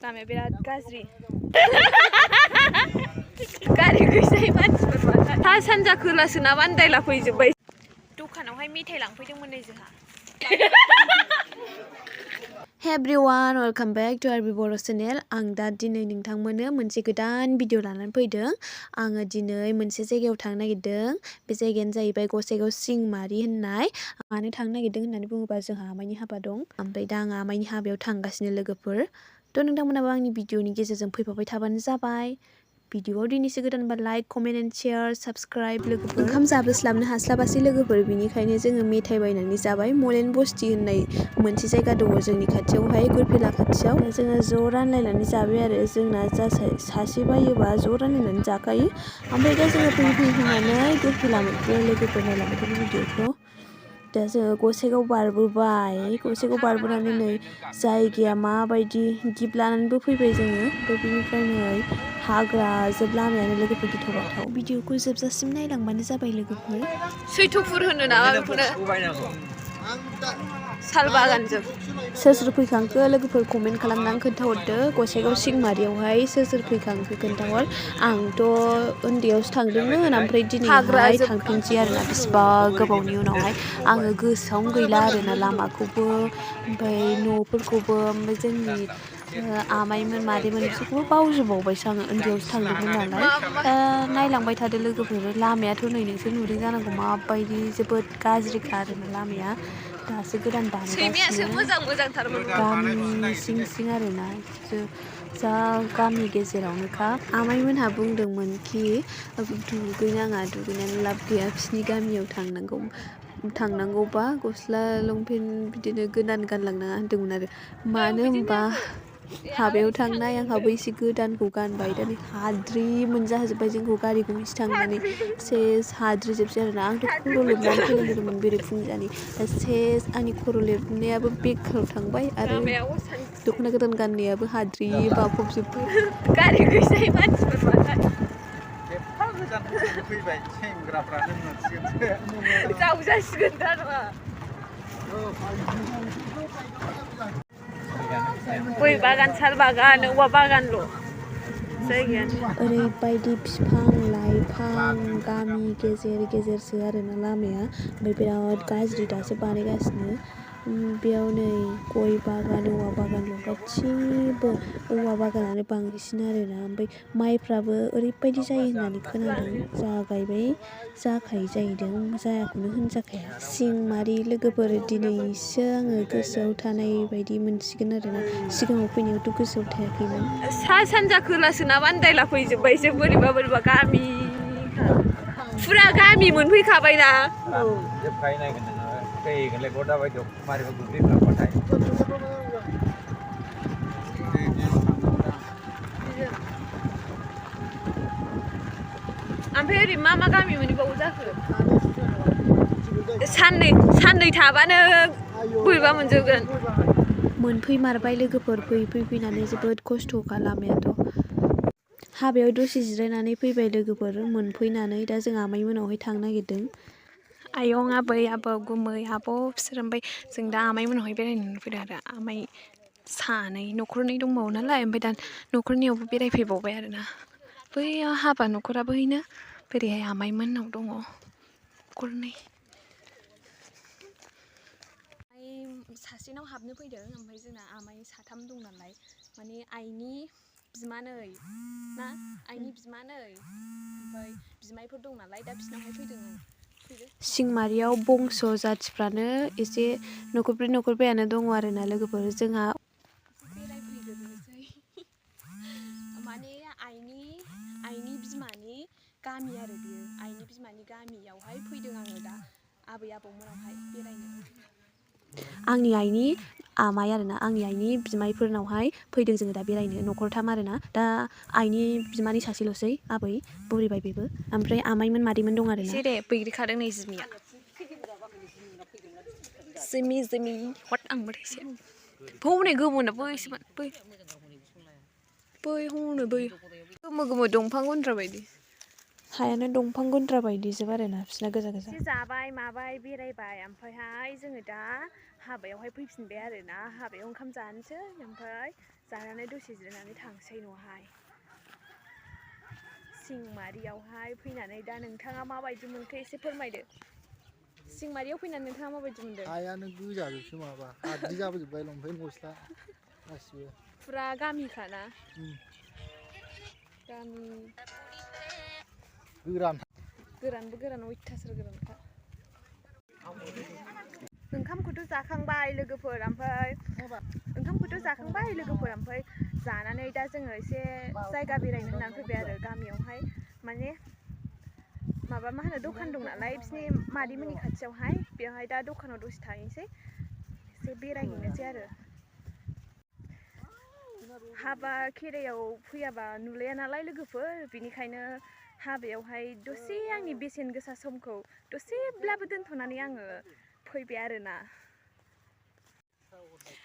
लामाया बिराद गाज्रि गारि गैजायै मानसिफोर सा सानजा खोला सोनाब आन्दायला फैजोब्बाय दखानावहाय मेथाइ लांफैदोंमोन नै जोंहा Hey everyone, welcome back to our Bodo' channel. आं दा दिनै नोंथांमोननो मोनसे गोदान भिडिअ लानानै फैदों। आङो दिनै मोनसे जायगायाव थांनो नागिरदों। बे जायगायानो जाहैबाय गसाइगाव शिंमारि होननाय। मानो थांनो नागिरदों होननानै बुङोबा जोंहा आमाइनि हाबा दं। ओमफ्राय दा आङो आमाइनि हाबायाव थांगासिनो लोगोफोर। थ' नोंथांमोनाबो आंनि भिडिअनि गेजेरजों फैफाबाय थाबानो जाबाय। भिडिअआव दिनैसो गोदानबा like, comment and share, subscribe लोगोफोर। ओंखाम जाब्लोस्लाबनो हास्लाबासै लोगोफोर, बिनिखायनो जोङो मेथाइ बायनानै जाबाय। मलेन बस्ति होननाय मोनसे जायगा दङ जोंनि खाथियावहाय, गुरफिला खाथियाव। जोङो ज' रानलायनानै जाबाय आरो जोंना सासे बायोबा ज' रानलायनानै जाखायो। ओमफ्राय दा जोङो फैयै फैनानै गुरफिला मोनफैबाय लोगोफोर, नायलांबाय थादो भिडिअखौ। दा जोङो गसाइगाव बारबोबाय। गसाइगाव बारबोनानै नै जायगाया माबायदि गिफ्ट लानानैबो फैबाय जोङो। ओमफ्राय बिनिफ्राय नै हाग्रा जोब लामायानो लोगोफोर गिथाव बाथाव। भिडिअखौ जोबजासिम नायलांबानो जाबाय लोगोफोर। सैथ'फुर होनो नामा बेखौनो? साल बागानजों सोर सोर फैखांखो लोगोफोर कमेन्ट खालामनानै खोन्थाहरदो। गसाइगाव शिंमारियावहाय सोर सोर फैखांखो खोन्थाहर। आंथ' उन्दैयावसो थांदोंमोन, ओमफ्राय दिनैहाय थांफिनसै आरोना बेसेबा गोबावनि उनावहाय। आङो गोसोआवनो गैला आरोना लामाखौबो, ओमफ्राय न'फोरखौबो, ओमफ्राय जोंनि आमाइमोन मादैमोन बिसोरखौबो बावजोबावबायसो आङो, उन्दैयावसो थांदोंमोन नालाय। नायलांबाय थादो लोगोफोर। लामायाथ' नै नोंसोर नुदों जानांगौ माबायदि जोबोद गाज्रिखा आरोना लामाया। दासो गोदान बानायगासिनो। गामि सिं सिं आरोना, जा गामि गेजेरावनोखा। आमाइमोनहा बुंदोंमोन कि दुगैनाङा, दुगैनानै लाब गैया, बिसिनि गामियाव थांनांगौबा गस्ला लंपेन्ट बिदिनो गोदान गानलांनाङा होनदोंमोन आरो। मानो होनबा हाबायाव थांनाय आंहाबो एसे गोदानखौ गानबाय। दा हाद्रि मोनजाहोजोब्बाय जोंखौ गारि गंसे थांनानै। सेस हाद्रिजोबसै आरोना। आंथ' खर' लोबनानै फैनांगौमोन बेरेफुंजानि। दा सेस आंनि खर' लोबनायाबो बेखाराव थांबाय आरो दख'ना गोदान गाननायाबो हाद्रि बाफबजोब्बाय। गारि गैजायै मानसिफोर एफा गोजाननिफ्राय फैबाय सेंग्राफ्रानो मोनसिगोनसो जावजासिगोन दा नङा। गय बागान, साल बागान, औवा बागानल' जायगायानो। ओरैबायदि बिफां लाइफां गामि गेजेर गेजेरसो आरोना लामाया। ओमफ्राय बिराद गाज्रि, दासो बानायगासिनो। बेयाव नै गय बागान, औवा बागानल', गासिबो औवा बागानानो बांसिन आरोना। ओमफ्राय माइफ्राबो ओरैबायदि जायो होननानै खोनादों। जोंहा गायबाय जाखायो जाहैदों, जायाखौनो होनजाखाया। शिंमारि लोगोफोर, दिनैसो आङो गोसोआव थानाय बायदि मोनसिगोन आरोना। सिगाङाव फैनायावथ' गोसोआव थायाखैमोन। सा सानजा खोला सोनाब आन्दायला फैजोब्बायसो, बोरैबा बोरैबा गामि फुरा गामि मोनफैखाबायना। औ जोबखायो नायगोन नोङो, फैगोनलाय दा बायदियाव मारैबा गोग्लैफ्लांबाथाय। ओमफ्राय ओरै मा गामि मोनहैबावो जाखो? साननै थाबानो बोरैबा मोनजोबगोन। मोनफैमारबाय लोगोफोर, फैनानै जोबोद खस्थ'खा लामायाथ'। हाबायाव दसे जिरायनानै फैबाय लोगोफोर मोनफैनानै। दा जों आमाइमोनावहाय थांनो नागिरदों। आयं, आबै, आबौ, गुमै, आब' बिसोर। ओमफ्राय जों दा आमाइमोनावहाय बेरायनो फैदों आरो। आमाइ सानै, न'खरनै दंबावो नालाय, ओमफ्राय दा न'खरनियावबो बेरायफैबावबाय आरोना। बैयाव हाबा न'खरा बैनो, बोरैहाय आमाइमोननाव दङ न'खरनै। सासेनाव हाबनो फैदों, ओमफ्राय जोंना आमाइ साथाम दं नालाय, माने आइनि बिमानै ना, आइनि बिमानै ओमफ्राय बिमायफोर दं नालाय, दा बिसिनावहाय फैदों आं। शिंमारियाव बंस' जाथिफ्रानो एसे न'खरब्रैयानो दङ आरोना लोगोफोर। जोंहा बेरायफैग्रोनोसै माने आइनि बिमानि गामि आरो बियो। आइनि बिमानि गामियावहाय फैदों आङो दा आबै आबौमोनावहाय बेरायनो। आंनि आइनि आमाइ आरोना, आंनि आइनि बिमायफोरनावहाय फैदों जोङो दा बेरायनो। न'खरथाम आरोना, दा आइनि बिमानि सासेल'सै, आबै बुरिबाय बेबो। ओमफ्राय आमाइमोन मादैमोन दं आरोना। एसे दे बैग्रिखादों नै जिमिया। जिमि हट आंबो एसे हनै गोमोना बैसोमोन, बै हनै बै गोमो दंफां गुन्द्रा बायदि। हायानो दंफां गुन्द्रा बायदिजोब आरोना बिसिना, गोजा गोजा। जाबाय माबाय बेरायबाय, ओमफ्रायहाय जोङो दा हाबायावहाय फैफिनबाय आरोना। हाबायाव ओंखाम जानोसै, ओमफ्राय जानानै दसे जिरायनानै थांसै न'हाय सिंमारियावहाय फैनानै दा नोंथाङा माबायदि मोनखो एसे फोरमायदो सिंमारियाव फैनानै नोंथाङा माबायदि मोनदों हायानो गोजाजोबसो माबा हाद्रि जाबोजोब्बाय लंपेन्ट गस्ला गासिबो फुरा गामिखाना गामि गोरानबो गोरान अयथासार गोरानखा ओंखामखौथ' जाखांबाय लोगोफोर ओमफ्राय जानानै दा जोङो एसे जायगा बेरायनो होननानै फैबाय आरो गामियावहाय माने माबा मा होनो दखान दं नालाय बिसिनि मादैमोननि खाथियावहाय बेवहाय दा दखानाव दसे थाहैनोसै एसे बेरायहैनोसै आरो हाबा खेराइयाव फैयाबा नुलाया नालाय लोगोफोर बिनिखायनो हाबायावहाय दसे आंनि बेसेन गोसा समखौ दसेब्लाबो दोनथ'नानै आङो फैबाय आरोना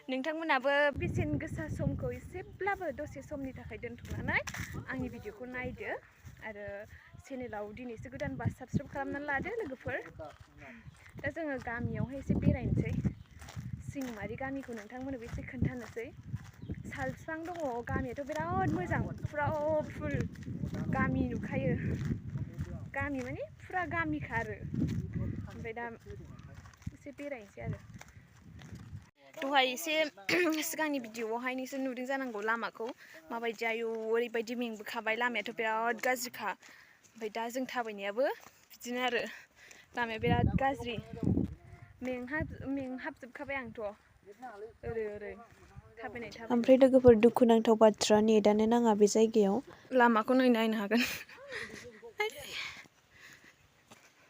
नोंथांमोनाबो बेसेन गोसा समखौ एसेब्लाबो दसे समनि थाखाय दोनथ'नानै आंनि भिडिअखौ नायदो आरो चेनेलाव दिनैसो गोदानबा साबस्क्राइब खालामनानै लादो लोगोफोर दा जोङो गामियावहाय एसे बेरायनोसै सिंमारि गामिखौ नोंथांमोननोबो एसे खोन्थानोसै साल बिफां दङ गामियाथ' बिराद मोजां फुरा फुल गामि नुखायो गामि माने फुरा गामिखा आरो ओमफ्राय दा एसे बेरायनोसै आरो दहाय एसे सिगांनि भिडिअआवहाय नोंसोर नुदों जानांगौ लामाखौ माबायदि आयु ओरैबायदि मेंबोखाबाय लामायाथ' बिराद गाज्रिखा ओमफ्राय दा जों थाबायनायाबो बिदिनो आरो लामाया बिराद गाज्रि मेंहाबजोबखाबाय आंथ' ओरै ओमफ्राय लोगोफोर दुखुनांथाव बाथ्रा नेटानो नाङा बे जायगायाव लामाखौ नायनो हागोन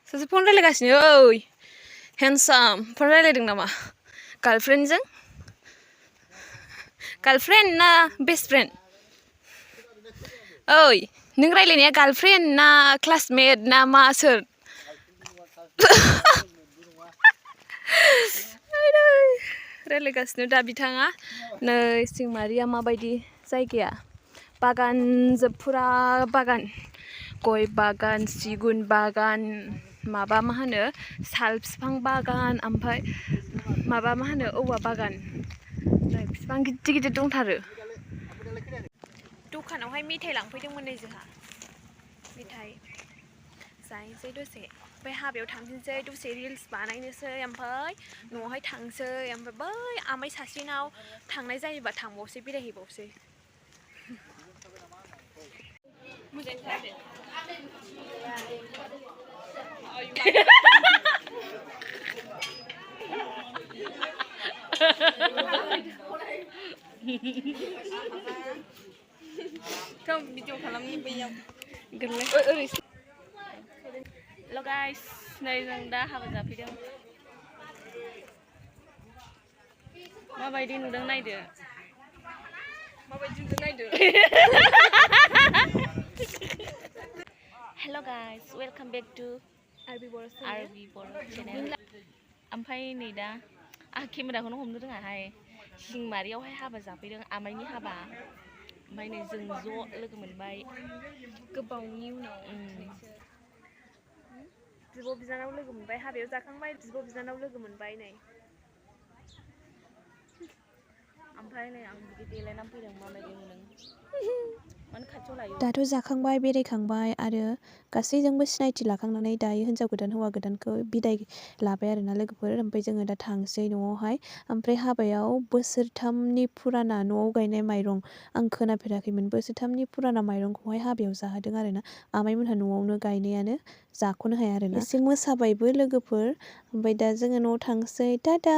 सासे फन रायलायगासिनो ओइ हेन्डसाम फन रायलायदों नामा गार्लफ्रेन्डजों गार्लफ्रेन्ड ना बेस्ट फ्रेन्ड ओइ नों रायलायनाया गार्लफ्रेन्ड ना क्लासमेट ना मा सोर रायलायगासिनो दा बिथाङा नै सिंमारिया माबायदि जायगाया बागान फुरा बागान गय बागान सिगुन बागान माबा मा होनो साल बिफां बागान ओमफ्राय माबा मा होनो औवा बागान बिफां गिदिर गिदिर दंथारो दखानावहाय मेथाइ लांफैदोंमोन नै जोंहा मेथाइ जाहैनोसै दसे ओमफ्राय हाबायाव थांफिनसै दसे रिल्स बानायनोसै ओमफ्राय न'आवहाय थांसै ओमफ्राय बै आमाइ सासेनाव थांनाय जायोबा थांबावसै बेरायहैबावसै मोजाङै खोनादो Tom video खालामनि बैयाव गोरलै ओरै हेल' गाइस नै जों दा हाबा जाफैदों माबायदि नुदों नायदो hello' guys welcome back to RB Bodo' channel ओमफ्राय नै दा आं केमेराखौनो हमनो रोङाहाय सिंमारियावहाय हाबा जाफैदों आमाइनि हाबा ओमफ्राय नै जों ज' लोगो मोनबाय गोबावनि उनाव बिब' बिनानाव लोगो मोनबाय हाबायाव जाखांबाय बिब' बिनानाव लोगो मोनबाय नै ओमफ्राय नै आं बिदि देलायनानै फैदों माबायदि नुदों माने खाथियाव लायो दाथ' जाखांबाय बेरायखांबाय आरो गासैजोंबो सिनायथि लाखांनानै दायो हिन्जाव गोदान हौवा गोदानखौ बिदाय लाबाय आरोना लोगोफोर ओमफ्राय जोङो दा थांसै न'आवहाय ओमफ्राय हाबायाव बोसोरथामनि फुराना न'आव गायनाय माइरं आं खोनाफेराखैमोन बोसोरथामनि फुराना माइरंखौहाय हाबायाव जाहोदों आरोना आमाइमोनहा न'आवनो गायनायानो जाख'नो हाया आरोना एसे मोसाबायबो लोगोफोर ओमफ्राय दा जोङो न'आव थांसै टाटा